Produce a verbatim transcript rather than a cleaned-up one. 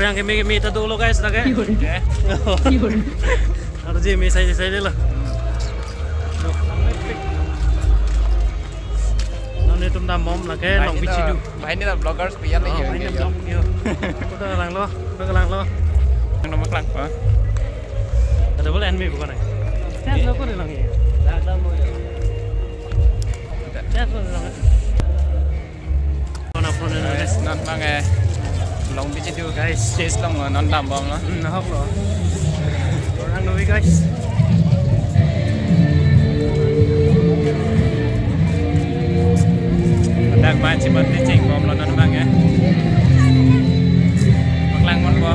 Yang keme keme ta dolo guys lake. Arje me sai sai lo. Non netum dambom lake Long Beach View. Bahai ni la vloggers pian Oh, lagi. Ini vlog yo. Kita lang lo, kita lang lo. Yang nomor kelang apa? Ada boleh anme bukan? Saya lo kok lang ya. Saya lo lang. Kona phone na Guys, non bang eh Long Beach View guys. Stage along lo, non dambom lo. Hmm, nahok lo. Orang doi guys. Dak ma chibat te chengbom lo non bang eh. Paklang mon bo.